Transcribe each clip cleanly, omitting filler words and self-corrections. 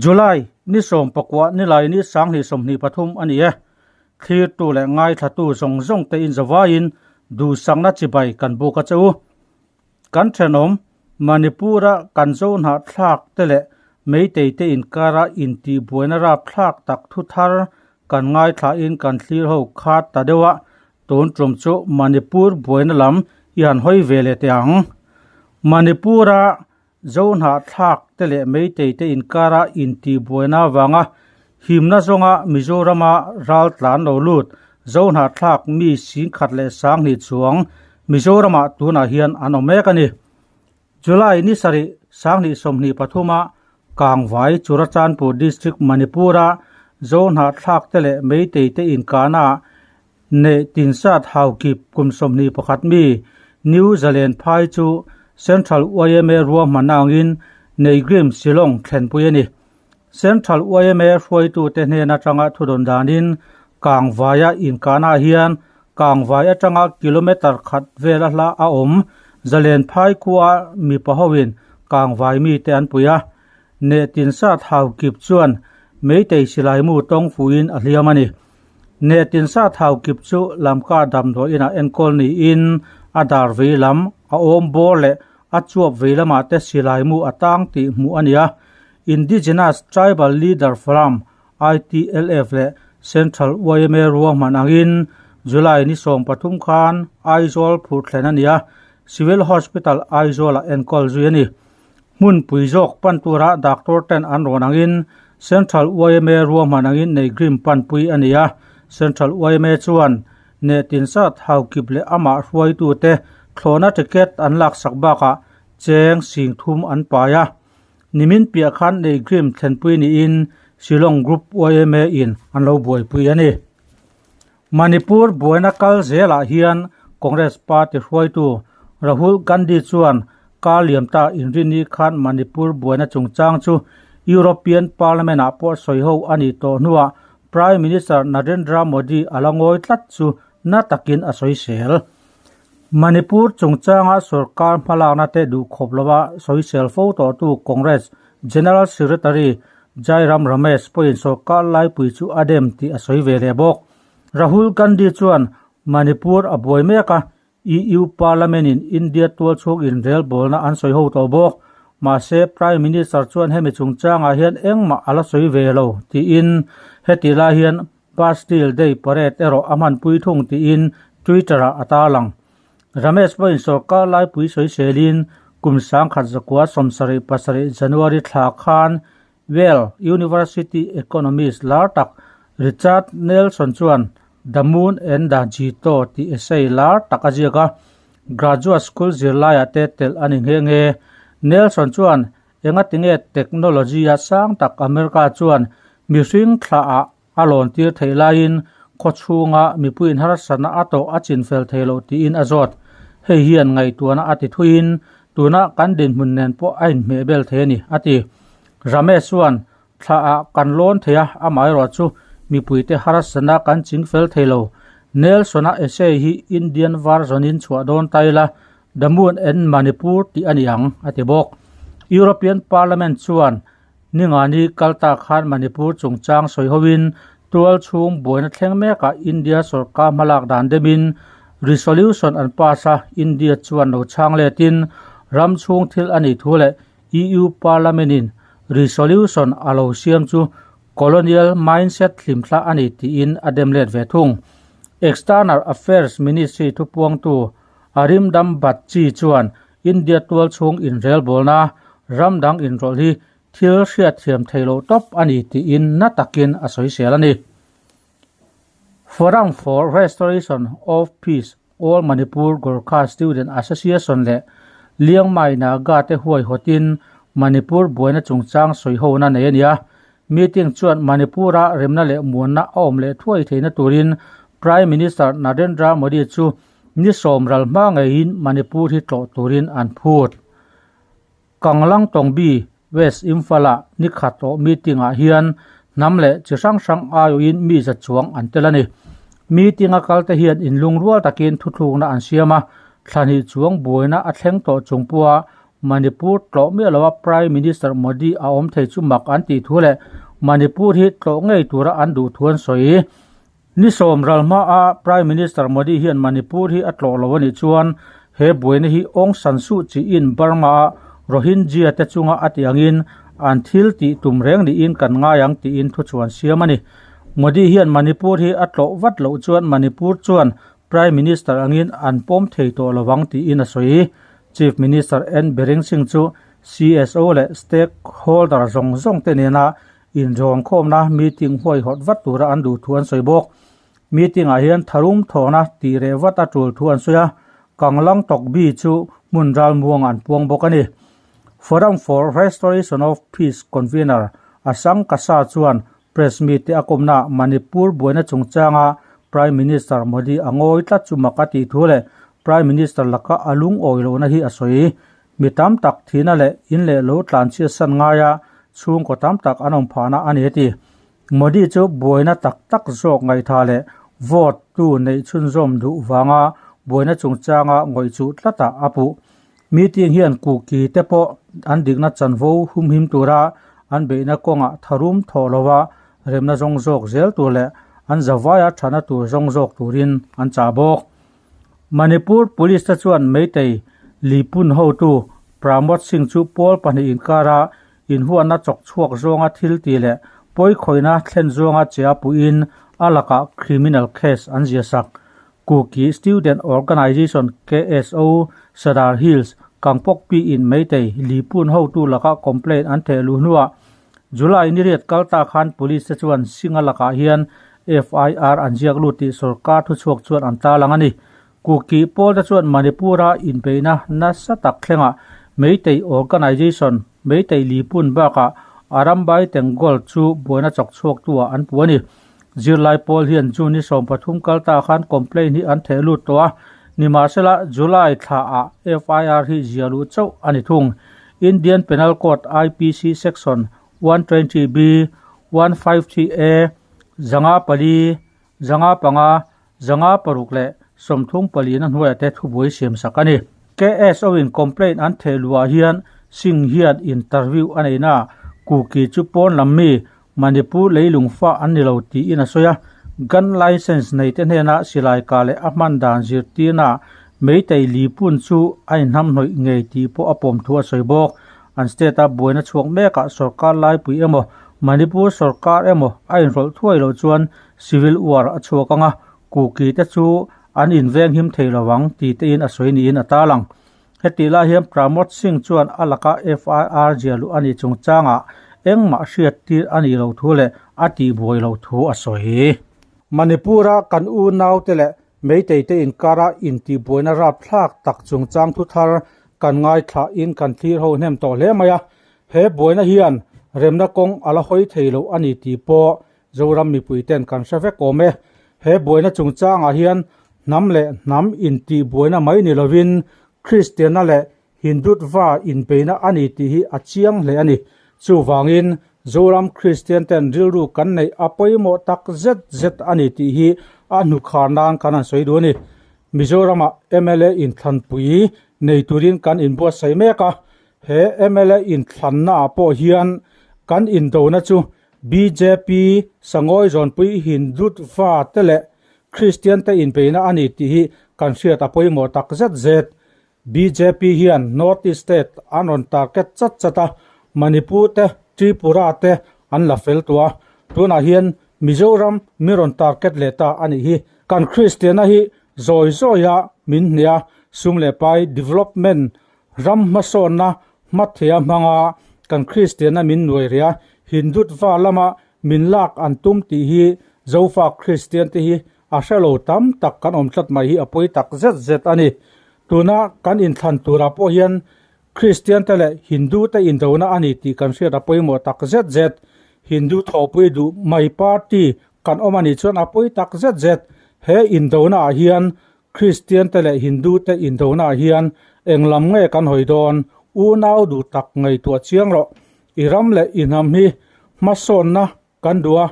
July ni 19 nilai ni 2023 a ni e. Thlirtu leh ngaithlatu zawng zawng te in zavaiin duhsakna chibai kan buk a che u. Kan thenawm Manipur-a kan zohnahthlak te leh Meitei te inkara intihbuaina rapthlak tak thu thar kan ngaithlain kan thlir ho khat ta deuh a, tun tum chu Manipur buaina lam i han hawi ve leh teh ang. Manipur-a Zohnahthlak te leh Meitei te inkara intihbuaina avanga himna zawnga Mizorama ral tlan lo lut Zohnahthlak mi 10,200 chuang Mizoramah tunah hian an awm mek a ni. July ni sarih 2023 a Kangvai Churachandpur District Manipur-a Zohnahthlak te leh Meitei te inkahna ah Neih Tinsat Haukip kum 21 mi New Zalen Phai chu Central yma ruahman angin Neigrim Shillong thlenpui a ni. Central yma hruaitute hnen atanga thudawn danin Kangvaia inkahnaah hian Kangvai atanga kilometre khat vela hla a awm Zalen Phai khua mipa hoin Kangvai mite an pui a. Neih Tinsat Haukip chuan Meitei silaimu tawng fuhin a hliam a ni. Nehtin sa thau kip chu Lamka damdawi inah enkawl niin a dar vei lam, a awm bawr leh a chuap vei lamah te silai mu a tang tih hmuh a ni a. Indigenous Tribal Leader Forum, ITLF, leh Central yma ruahman angin July ni 13 khan Aizawl phur thlen a ni a, Civil Hospital Aizawlah enkawl zui a ni. Hmunpui zawk pan tura doctor ten an rawn angin Central yma ruahman angin Neigrim panpui a ni a. Central yma chuan Nehtin sat Haukip leh amah hruaitute thlawhna ticket an laksak bakah cheng 30,000 an pai a. Nimin piah khan Neigrim thlenpui niin Shillong Group yma in an lo buaipui a ni. Manipur buaina kal zelah hian Congress party hruaitu Rahul Gandhi chuan kar liam ta inrini khan Manipur buaina chungchang chu European Parliament ah pawh sawi ho a nih tawh hnuah Prime Minister Narendra Modi a la ngawi tlat chu na takin a sawi sel. Manipur chungchanga sorkar hmalakna te duhkhawp lova sawi sel fo tawhtu Congress General Secretary Jairam Ramesh pawhin sorkar laipui chu a dem tih a sawi ve leh bawk. Rahul Gandhi chuan Manipur a buai mek a, EU Parliament in India tualchhung inrelbawlna an sawi ho tawh bawk. Mahse, Prime Minister chuan hemi chungchangah hian engmah a la sawi ve lo tiin heti lai hian Bastille Day parade erawh a hmanpui thung tiin Twitter-ah a tarlang. Ramesh pawhin sorkar laipui sawiselin kum 1977 January thla khan Yale University economist lar tak Richard Nelson chuan The Moon and the Jito tih essay lar tak a ziak a, graduate school zirlaiah te telh a ni nghe nghe. Nelson chuan engatinge technology-a sang tak America chuan mihring thlaah a lawn tir theih laiin khaw chhunga mipuiin harsatna a tawh a chin fel thei loh tiin a zawt. Hei hian ngaihtuahna a ti thuiin tuna kan dinhmun nen pawh a inhmeh bel thei a ni, a ti. Ramesh chuan, Thla ah kan lawn thei a, amaherawh chu mipuite harsatna kan ching fel thei lo. Nelson-a essay hi Indian version-in chhuah dawn ta ila, The Moon and Manipur tih a ni ang, a ti bawk. European Parliament chuan Ningani kalta khan Manipur chungchang sawi hoin tual chhung buaina thleng mekah India sorkar hmalak dan demin resolution an pass a, India chuan lo chhang letin ram chhung thil a nih thu leh EU Parliament in resolution a lo siam chu colonial mindset hlimthla a ni tiin a dem let ve thung. External Affairs Ministry thupuangtu Arindam Bagchi chuan India tual chhung inrelbawlna ram dang inrawlh hi thil hriatthiam thei loh tawp a ni tiin na takin a sawisel a ni. Forum for Restoration of Peace All Manipur Gorkha Student Association leh Liangmai Naga te huaihawtin Manipur buaina chungchang sawihona nei a ni a. Meeting chuan Manipur-a remna leh muanna a awm leh thuai theihna turin Prime Minister Narendra Modi chu Ni sawm ral hma ngeiin Manipur hi tlawh turin an phut. Kanglang Tongbi, West Imphal-ah ni khat awh meeting-ah hian hnam leh chi hrang hrang aiawhin mi za chuang an tel a ni. Meeting-a kalte hian inlungrual takin thuthlukna an siam a, thla hnih chuang buaina a thleng tawh chung pawha Manipur tlawh miah loa Prime Minister Modi a awm thei chu mak an tih thu leh Manipur hi tlawh ngei tura an duh thu an sawi. Ni sawm ral hmaa Prime Minister Modi hian Manipur hi a tlawh lo a nih chuan he buaina hi Aung San Suu Kyi-in Burma-a Rohingya te chunga a tih angin an thil tih tum reng niin kan ngai ang tiin thuchhuan siam a ni. Modi hian Manipur hi a tlawh vat loh chuan Manipur chuan Prime Minister angin an pawm thei tawh lo ang tiin a sawi. Chief Minister N Biren Singh chu CSO leh stakeholder zawng zawng te nena inrawnkhawmna meeting huaihawt vat tura an duh thu an sawi bawk. Meeting ah hian tharum thawhna tih reh vat a tul thu an sawi a, Kanglang Tokbi chu hmun ralmuang an puang bawk a ni. Forum for Restoration of Peace Convener Asang Kasa chuan Press mite a kawmna Manipur buaina chungchanga Prime Minister Modi a ngawi tlat chu mak a tih thu leh Prime Minister laka a lungawi lohna hi a sawi. Mi tam tak thihna leh in leh lo tlanchhiat san ngaia chhungkaw tam tak an awm phahna a ni a ti. Modi chu buaina tak tak zawk ngaihtha leh vote tu neih chhunzawm duh vanga buaina chungchanga ngawih chuh tlatah a puh. Meeting hian Kuki te pawh an dikna chanvo humhim tura an beihna kawngah tharum thawh lova remna zawng zawk zel tur leh an zavaia thana tur zawng zawk turin an chah bawk. Manipur Police te chuan Meitei Lipun hotu Pramod Singh chu pawl pahnih inkara inhuatna chawk chhuak zawnga thil tih leh pawikhawihna thlen zawnga che a puhin a lakah criminal case an ziahsak. Kuki Student Organisation, KSO, Sadar Hills, Kangpokpi in Meitei Lipun hotu laka complaint an theh luh hnuah July ni riat kal ta khan Police te chuan Singh-a lakah hian FIR an ziak lut tih sorkar thuchhuak chuan an tarlang a ni. Kuki pawl te chuan Manipur-a inbeihna nasa tak thlengah Meitei Organisation, Meitei Lipun bakah Arambai Tenggol chu buaina chawk chhuaktu-ah an puh a ni. Zirlai pawl hian June ni 13 kal ta khan complaint hi an theh lut tawh a, nimahsela July thla ah FIR hi zia luh chauh a ni thung. Indian Penal Code, IPC, Section 120B, 153A, 54, 5, 56 leh 34 na hnuaiah te thubuai siam sak a ni. KSO in complaint an theh luhah hian Singh hian interview a neihna ah Kuki chu pawn lam mi Manipur leilung fa an ni lo tiin a sawi a, gun licence nei te hnena silai kah leh a hman dan zirtirna ah Meitei Lipun chu a inhnamhnawih ngei tih pawh a pawm thu a sawi bawk. An state a buaina chhuak mekah sorkar laipui emaw Manipur sorkar emaw a inrawlh thuai loh chuan civil war a chhuak ang a, Kuki te chu an inveng him thei lo ang ti tein a sawi niin a tarlang. Hetih lai hian Pramod Singh chuan a laka FIR ziah luh a nih chungchangah engmah hriat tir a nih loh thu leh a tihbuai loh thu a sawi. Manipur-a kan unaute leh Meitei te inkara intihbuaina rapthlak tak chungchang thu thar kan ngaithlahin kan thlir ho hnem tawh hle mai a, he buaina hian remna kawng a la hawi thei lo a ni tih pawh Zoram mipuiten kan hre vek awm e. He buaina chungchangah hian hnam leh hnam intihbuaina mai ni lovin Kristianna leh Hindutva inbeihna a ni tih hi a chiang hle a ni. Chuvangin Zoram Kristianten rilru kan neih a pawimawh tak zet zet a ni tih hi a hnukhar nan kan han sawi duh a ni. Mizoramah mla inthlanpui nei turin kan inbuatsaih mek a, he mla inthlannaah pawh hian kan indona chu Bjp Sangawi Zawnpui Hindutva te leh Kristian te inbeihna a ni tih hi kan hriat a pawimawh tak zet zet. Bjp hian North East state an rawn target chat chat a, Manipur te Tripura te an la fel tawh a, tunah hian Mizoram min rawn target leh ta a nih hi. Kan Kristianna hi zawi zawia min hneh a, sum leh pai development Ram hmasawnna hmathea hmanga kan Kristianna min nuai rih a, Hindutva lama min lak an tum tih hi Zofa Kristiante hi a hre lo tam tak kan awm tlat mai hi a pawi tak zet zet a ni. Tuna kan inthlan turah pawh hian Kristiante leh Hindute indona a ni tih kan hriat a pawimawh tak zet zet. Hindu thawhpui duh mai party kan awm a nih chuan a pawi tak zet zet. He indonaah hian Kristian te leh Hindu te indona ah hian eng lam nge kan hawi dawn? Unau duh tak ngaihtuah chiang rawh. I ram leh i hnam hi hmasawnna kan duh a,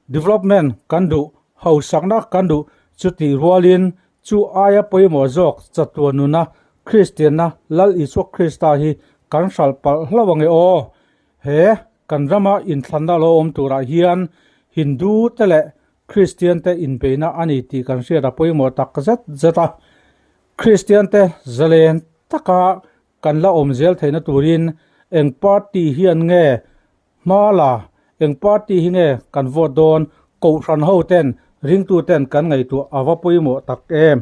development kan duh, hausakna kan duh, chutih rualin chu aia pawimawh zawk chatuan nuna Kristianna Lal Isua Krista hi kan hralh palh hlauh ange aw. He kan rama inthlanna lo awm turah hian Hindu te leh Kristian te inbeihna a ni tih kan hriat a pawimawh tak zet zet a. Kristian te zalen taka kan la awm zel theihna turin eng party hian nge hma la, eng party hi nge kan vote dawn, kohhran ho ten, ringtu ten kan ngaihtuah a va pawimawh tak em?